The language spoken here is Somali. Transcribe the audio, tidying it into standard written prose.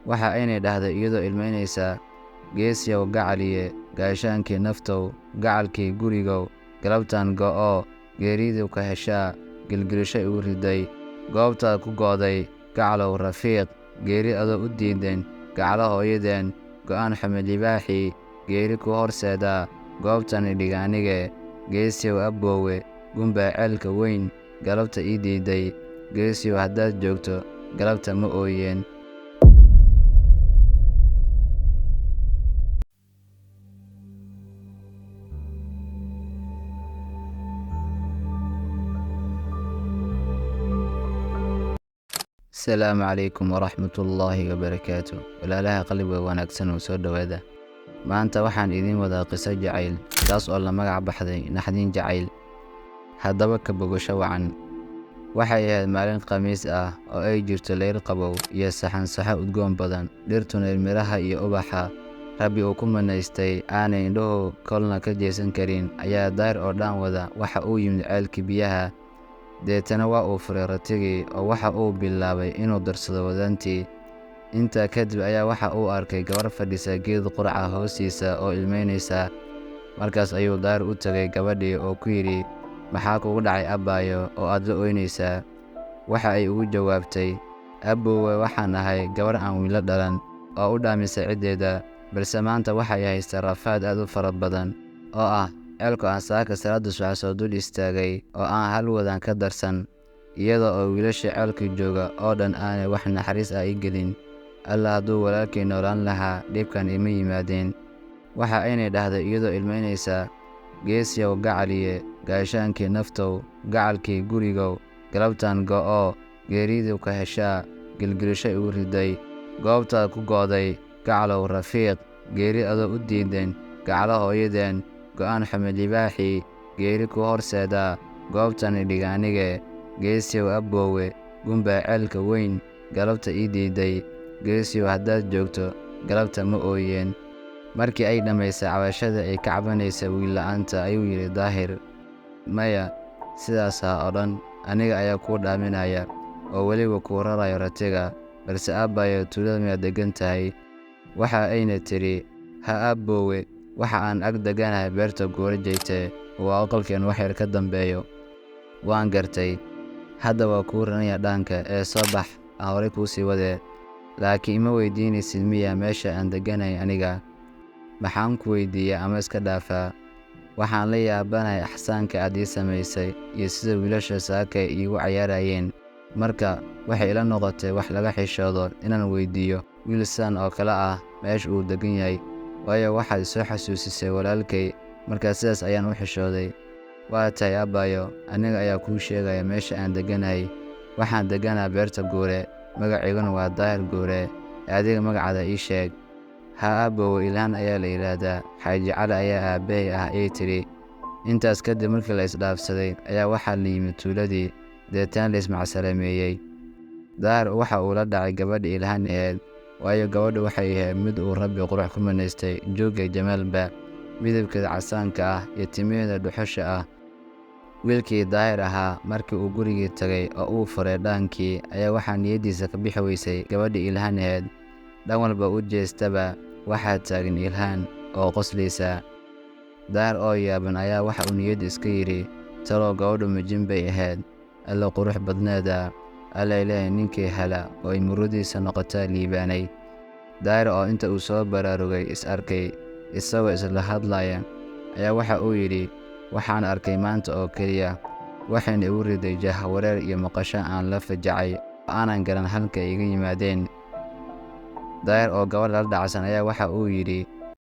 Waxa aynay dhahday iyadoo ilmaynaysa, "Geesiyow gacaliye, gaashaankii naftow, gacalkii gurigow, galabtaan go'oo, geeridu ka heshaa, gilgilasho igu riday. Goobtaad ku go'day, gacalow rafiiq, geeri adoo u diidan, gacalo hooyadeen, go'aan xume libaaxii, geeri ku horseedaa, goobtan idhiga anige. Geesiyow abboowe, gunbaa ceelka weyn, galabta ii diiday. Geesiyow haddaad joogto, galabta ma ooyeen." Asalaamu calaykum waraxmatullaahi wabarakaatu. Walaalaha qalbiga wanaagsan oo soo dhowaada. Maanta waxaan idiin wadaa qiso jacayl, taas oo la magac baxday Naxdin Jacayl. Haddaba ka bogasho wacan. Waxay ahayd maalin Khamiis ah oo ay jirto leyr qabow iyo saxansaxo udgoon badan, dhirtuna miraha iyo ubaxa Rabbi uu ku manaystay aanay indhuhu kolna ka jeesan karin, ayaa Daahir oo dhaan wada waxa uu yimid ceelkii biyaha. Deetana waa uu furay ratigii oo waxa uu bilaabay inuu darsado wadaantii. Intaa kadib ayaa waxa uu arkay gabar fadhisa geed quraca hoostiisa oo ilmaynaysa. Markaas ayuu Daahir u tagay gabadhii oo ku yidhi, "Maxaa kugu dhacay abbaayo oo aad la ooynaysaa?" Waxa ay ugu jawaabtay, "Abboowe, waxaan ahay gabar aan wiilo dhalan oo u dhaamisa ciddeeda, balse maanta waxay haystaa rafaad aad u fara badan oo ah ceelku aan saaka salaada subax soo dul istaagay oo aan hal wadaan ka darsan, iyada oo wiilasha ceelka jooga oo dhan aanay wax naxariis ah ii gelin. Alla hadduu walaalkay noolaan lahaa, dhibkan ima yimaadeen." Waxa aynay dhahday iyadoo ilmaynaysa, "Geesiyow gacaliye, gaashaankii naftow, gacalkii gurigow, galabtaan go'oo, geeridu ka heshaa, gilgilasho igu riday. Goobtaad ku go'day, gacalow rafiiq, geeri adoo u diidan, gacalo hooyadeen, go'aan xume libaaxii, geeri ku horseedaa, goobtan idhiga anige. Geesiyow abboowe, gunbaa ceelka weyn, galabta ii diiday. Geesiyow haddaad joogto, galabta ma ooyeen." Markii ay dhammaysay cabashada ay ka cabanaysa wiil la'aanta, ayuu yidhi Daahir, "Maya, sidaas ha odhan, aniga ayaa kuu dhaaminaya oo weliba kuu rarayo ratiga, balse aabbayo tuulada miyaad deggan tahay?" Waxa ayna tidhi, "Ha abboowe, waxa aan ag degganahay beerta Guure Jeyte oo waa aqalkeen wax yar ka dambeeyo." "Waan gartay. Hadda waa kuu ranaya dhaanka ee soo bax, aan horay kuu sii wadee. Laakiin ima weydiinaysid miyaa meesha aan degganahay aniga? Maxaan ku weydiiyaa ama iska dhaafaa? Waxaan la yaabanahay axsaanka aad ii samaysay iyo sida wiilasha saaka iigu cayaarayeen. Marka waxay ila noqotay wax laga xishoodo inaan weydiiyo wiil sidan oo kale ah meesha uu deggan yahay, waayo waxaad isoo xasuusisay walaalkay, markaa sidaas ayaan u xishooday." "Waa tahay aabbayo, aniga ayaa kuu sheegaya meesha aan degganahay. Waxaan degganahay beerta Guure, magacayguna waa Daahir Guure, ee adiga magacaada ii sheeg." "Ha aabbowe, Ilhaan ayaa la yidhaahdaa, Xaaji Cali ayaa aabbahay ah," ayay tidhi. Intaas kadib markii la isdhaafsaday ayaa waxaa la yimid tuuladii, deetana la ismacsalameeyey. Daahir waxa uu la dhacay gabadhii Ilhaan ahayd, waayo gabadhu waxay ahayd mid uu Rabbi qurux ku manaystay joogga jamaalba, midabkeeda casaanka ah iyo timaheeda dhuxusha ah. Wiilkii Daahir ahaa markii uu gurigii tagay oo uu furay dhaankii ayaa waxaa niyaddiisa ka bixi weysay gabadhii Ilhaan ahayd. Dhan walba u jeestaba waxaa taagan Ilhaan oo qoslaysa. Daahir oo yaaban ayaa waxa uu niyadda iska yidhi, "Talow gabadhu ma jin bay ahayd? Alla qurux badneeda. Alla ilaahay ninkii hela oo ay murugadiisa noqotaa liibaanay." Daahir oo inta uu soo baraarugay is arkay isagoo isla hadlaya ayaa waxa uu yidhi, "Waxaan arkay maanta oo keliya, waxayna igu riday jahwareer iyo maqasho aan la fajacay oo aanan garan halka ay iga yimaadeen." Daahir oo gabadh la dhacsan ayaa waxa uu yidhi,